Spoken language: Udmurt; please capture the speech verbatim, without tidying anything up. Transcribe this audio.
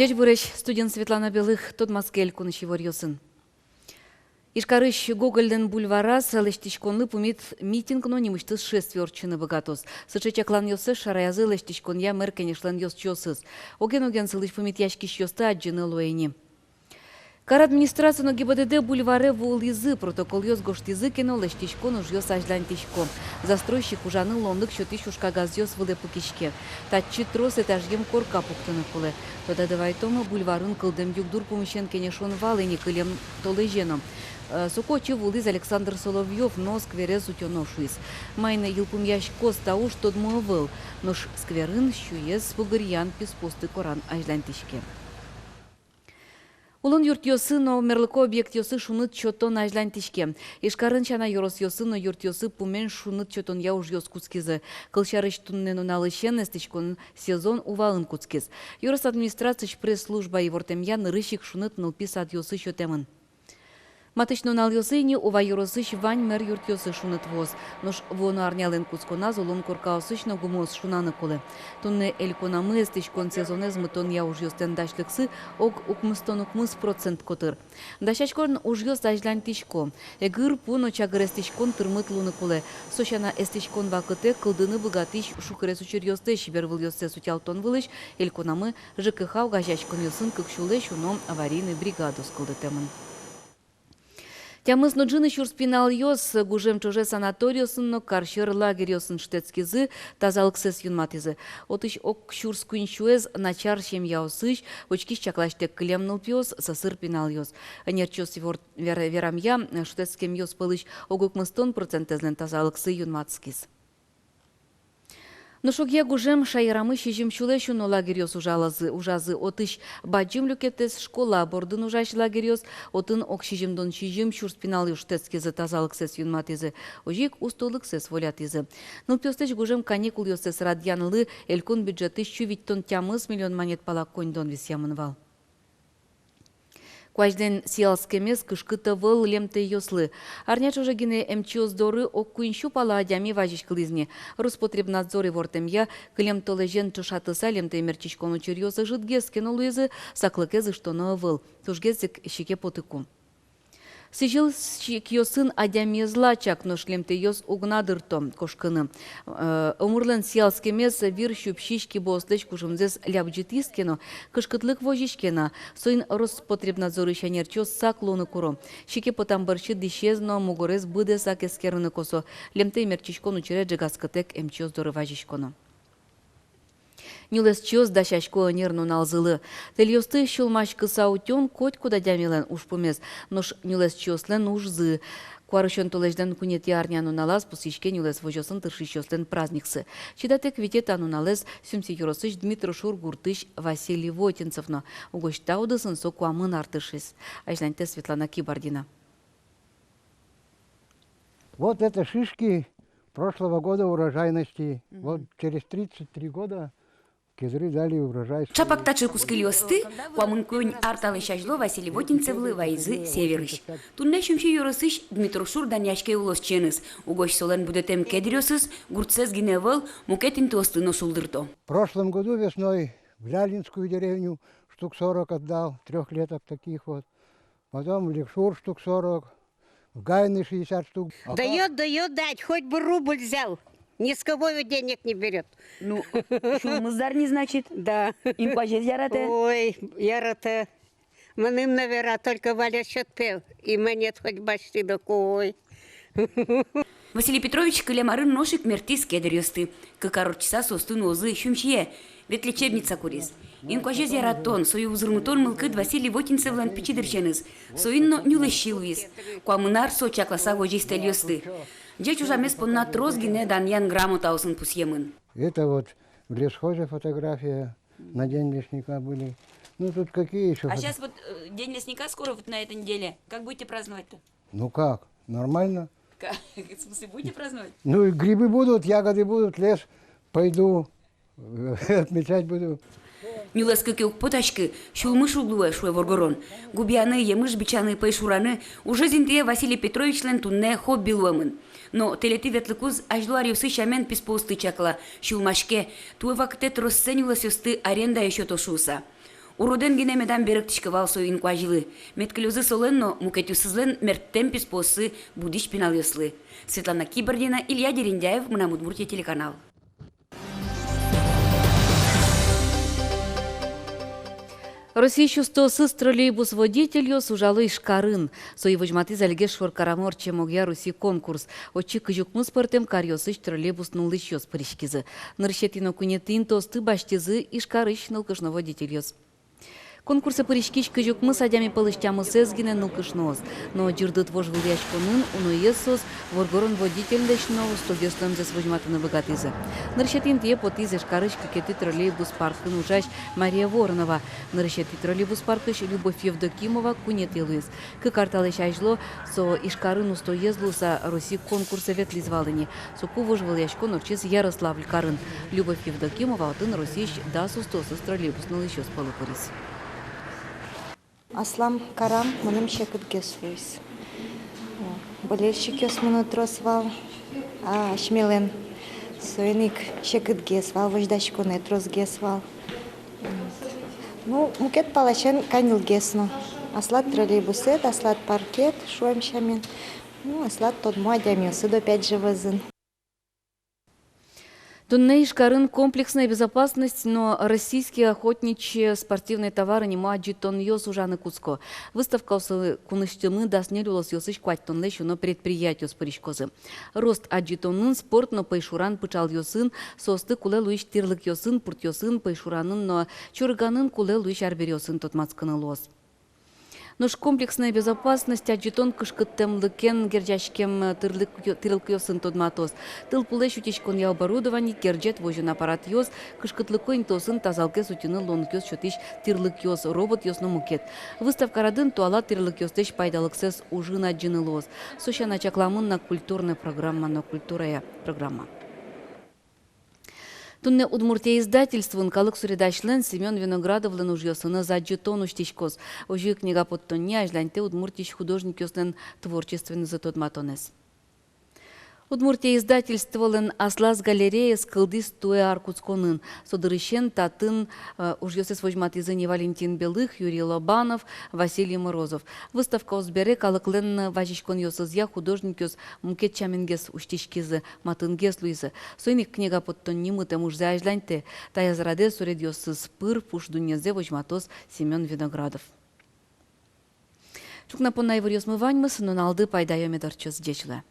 Ӟечбуресь! Студиын Светлана Белых. Тодматске элькунысь иворъёсын. Ижкарысь Гогольлэн бульвараз лэсьтӥськонлы пумит митинг но нимысьтыз шествие ортчыны быгатоз. Сыӵе чакланъёссэс шараязы лэсьтӥськонъя мер кенешлэн ёзчиосыз. Оген-оген сылӥсь пумитъяськисьёсты адӟыны луэ ини. Кар администрация но ГИБДД бульваре вуылӥзы, протоколъёс гожтӥзы ке но, лэсьтӥськон ужъёс азьланьтӥсько. Застройщик ужаны луонлык сётӥсь ужкагазъёс вылэ пыкиське. Татчы трос этажъем корка пуктыны кулэ. Тодады вайытом, бульварын кылдэм югдур пумысен кенешон вал ини кылем толэзе но. Э, соку отчы вуылӥз Александр Соловьёв но скверез утёно шуиз. Маин йылпумъяськоз та уж, тодмо ӧвӧл. Нош скверын сюез бугыръян, писпуосты коран азьланьтӥське. Улон юртъёсы но мерлыко объектъёсы шуныт сётон азьланьтӥське. Ижкарын сяна ёросъёсы но юртъёсы пумен шуныт сётонъя ужъёс кутскизы. Кылсярысь, туннэ нуналысен эстӥськон сезон Уваын кутскиз. Ёрос администрациысь пресс-служба ивортэмъя, нырысь ик шуныт нылпи садъёсы сётэмын. Матысь нуналъёсы ини Ува ёросысь вань мер юртъёсы шуныт вуоз. Нош вуоно арнялэн кутсконаз улон коркаосысь но гумыос шунаны кулэ. Туннэ элькунамы эстӥськон сезонэз мытонъя ужъёслэн дасьлыксы ог укмыстон укмыс процент котыр. Дасяськон ужъёс азьланьтӥсько. Эгыр пу но чагыр эстӥськон тырмыт луыны кулэ. Со сяна, эстӥськон вакытэ кылдыны быгатӥсь шукрес учыръёслэсь бервылъёссэс утялтон вылысь элькунамы ЖКХ огазеяськонъёсын кык сюлэсь уно аварийной бригадаос кылдытэмын. Тямыс но ӝыны сюрс пиналъёс гужем ӵоже санаториосын но карсьӧр лагерьёсын шутэтскизы, тазалыксэс юнматӥзы. Отысь ог сюрс куинь сюэз начар семьяосысь, учкись-чакласьтэк кылем нылпиос, сӧсыр пиналъёс. Ӧнерчиос ивор-, вер-, верамъя, шутэтскемъёс пӧлысь ог укмыстон процентэзлэн тазалыксы юнматскиз. Нош огъя гужем шаерамы сизьым сюлэсь уно лагерьёс ужалазы, ужазы. Отысь бадӟым люкетэз школа бордын ужась лагерьёс, отын ог сизьымдон сизьым сюрс пиналъёс шутэтскизы, тазалыксэс юнматӥзы, озьы ик устолыксэс волятӥзы. Нылпиослэсь гужем каникулъёссэс радъянлы элькун бюджетысь сю витьтон тямыс миллион манет пала коньдон висъямын вал. Куазьлэн сиялскемез кышкыт ӧвӧл лемтэйёслы. Арня ӵоже гинэ эмчиос доры ог куинь сю пала адями вазиськылӥз ни. Роспотребнадзор ивортэмъя, кылем толэзен ӵошатыса лемтэй мерчиськон учыръёс ӧжытгес ке но луизы, саклыкез ыштоно ӧвӧл. Тужгес ик сике потыку. Сӥзьыл сикъёсын адямиез лачак, нош лемтэйёс уг на дырто кошкыны. Э, омырлэн сиялскемез вир сюпсись кибыослэсь кужымзэс лябӟытӥз ке но, кышкытлык возиське на. Соин Роспотребнадзорысь ӧнерчиос сак луыны куро. Сике потам бӧрсьы дӥсез но мугорез быдэсак эскерыны косо. Лемтэй мерчиськон учыре ӝегатскытэк эмчиос доры вазиськоно. Нюлэсчиос дасясько ӧнер нуналзылы. Тэльёсты сюлмаськыса утён котькуд адямилэн ужпумез, нош нюлэсчиослэн ужзы. Куарусён толэзьлэн куинетӥ арня нуналаз пусйиське нюлэс возёсын тыршисьёслэн праздниксы. Чидатэк вите та нуналэз Сюмси ёросысь Дмитрошур гуртысь Василий Вотинцев но. Угось та удысын со куамын ар тыршиз. Азьланьтэ Светлана Кибардина. Вот это шишки прошлого года урожайности. Мгм. Вот через тридцать три года кедры дали урожай. Чапак таӵе кускыльёсты куамын куинь ар талэсь азьло Василий Вотинцевлы вайизы Северысь. Туннэ Сюмси ёросысь Дмитрошур данъяське улосчиеныз. Угось солэн будэтэм кедръёсыз гуртсэс гинэ ӧвӧл, мукет интыосты но шулдырто. В прошлом году весной в Лялинскую деревню штук сорок отдал, трёхлеток таких вот. Потом в Ликшур штук сорок, в Гайны шестьдесят штук. Даёт, даёт дать, хоть бы рубль взял. Ни с кого денег не берёт. Ну, сюлмыз зарни, значит. Да. Инкуазез яратэ. Ой, яратэ. Мыным, наверно, только вале сёт пе, и манет хоть басьты докой. Василий Петрович кылем арын нош ик мерттӥз кедръёсты. Кык ар ортчыса соосты нуозы Сюмсие, ветлечебница куриз. Инкуазез яратон, сое узырмытон мылкыд Василий Вотинцевлэн пичи дырысеныз. Соин но нюлэсчи луиз. Куамын ар со чакласа возиз тэльёсты. Ӟеч ужамез понна трос гинэ данъян грамотаосын пусъемын. Это вот в лесхозе фотография, на день лесника были. Ну, тут какие ещё фото- А сейчас вот, э, день лесника скоро, вот на этой неделе. Как будете праздновать-то? Ну как, нормально. Ка-, в смысле, будете праздновать? Ну, и грибы будут, ягоды будут, лес пойду, отмечать буду. Нюлэскык уг потаськы, сюлмы шуг луэ, шуэ воргорон. Губияны, емыш бичаны, пӧйшураны ужез интые Василий Петровичлэн туннэ хобби луэмын. Но тэлетӥ ветлыкуз азьло аръёсы сямен писпуосты чакла, сюлмаське, туэ вакытэ троссэ нюлэсъёсты арендае сёто шуыса. Уродэн гинэ медам берыктӥське вал со инкуазьлы. Мед кылёзы солэн но мукетъёсызлэн мерттэм писпуоссы будӥсь пиналъёслы. Светлана Кибардина, Илья Дерендяев, «Мынам Удмуртие» телеканал. Россиысь устоосыз троллейбус водительёс ужало Ижкарын. Сое возьматӥз «Альгес шоркарам ортчем огъя Росси» конкурс. Отчы кызь укмыс пӧртэм каръёсысь троллейбус нуллӥсьёс пыриськизы. Нырысетӥ но куинетӥ интыосты басьтӥзы Ижкарысь нылкышно водительёс. Конкурсэ пыриськись кызь укмыс адями пӧлысь тямысэз гинэ нылкышноос. Но ӟырдыт вожвылъяськонын уноез соос воргорон водительлэсь но устогес луэмзэс возьматыны быгатӥзы. Нырысетӥ интые потӥз Ижкарысь кыкетӥ троллейбус паркын ужась Мария Воронова. Нырысетӥ троллейбус паркысь Любовь Евдокимова куинетӥ луиз. Кык ар талэсь азьло со Ижкарын устоез луыса Росси конкурсэ ветлӥз вал ини. Соку вожвылъяськон ортчиз Ярославль карын. Любовь Евдокимова отын Россиысь дас устоосыз троллейбус нуллӥсьёс пӧлы пыриз. Аслам карам мыным секытгес луиз. О, болельщикъёс мыным трос вал, а, асьмелэн. Соин ик секытгес вал, возьдаськонэ тросгес вал. Вот. Ну, мукет паласен каньылгес но. Аслад троллейбусэд, аслад паркед, шуэм сямен. Ну, аслад тодмо адямиосыд опять же вӧзын. Туннэ Ижкарын «Комплексная безопасность» но «Российские охотничьи спортивные товары» нимо адӟытонъёс ужаны кутско. Выставкаосы кунысьтымы дас ньыль улосъёсысь куатьтонлэсь уно предприятиос пыриськозы. Рост адӟытонын спорт но пӧйшуран пыӵалъёсын, соосты кулэ луись тирлыкъёсын, пуртъёсын, пӧйшуранын но чорыганын кулэ луись арбериосын тодматскыны луоз. Нош «Комплексная безопасность» адӟытон кышкыттэмлыкен герӟаськем тирлык-, тирлыкъёсын тодматоз. Тылпулэсь утиськонъя оборудовани, герӟет возён аппаратъёс, кышкытлыко интыосын тазалыкез утьыны луонлыкъёс сётӥсь тирлыкъёс, роботъёс но мукет. Выставка радын туала тирлыкъёслэсь пайдалыксэс ужын адӟыны луоз. Со сяна чакламын на культурная программа но культурая программа. Туннэ «Удмуртия» издательствоын калык суредасьлэн Семён Виноградовлэн ужъёсыныз адӟытон усьтӥськоз. Озьы книга поттонни азьланьтэ удмуртиысь художникъёслэн творчествоенызы тодматонэз. «Удмуртия» издательстволэн аслаз галереяез кылдӥз туэ ар кутсконын. Со дырысен татын, э, ужъёссэс возьматӥзы ни Валентин Белых, Юрий Лобанов, Василий Морозов. Выставкаос бере калыклэн вазиськонъёсызъя художникъёс мукет сяменгес усьтӥськизы, матынгес луизы. Соин ик книга поттонни мытэм ужзэ азьланьтэ. Таяз радэ суредъёсыз пыр пуш дуннезэ возьматоз Семён Виноградов. Ӵукна понна иворъёсмы ваньмыз, нуналды пайдаё мед ортчоз, ӟеч луэ.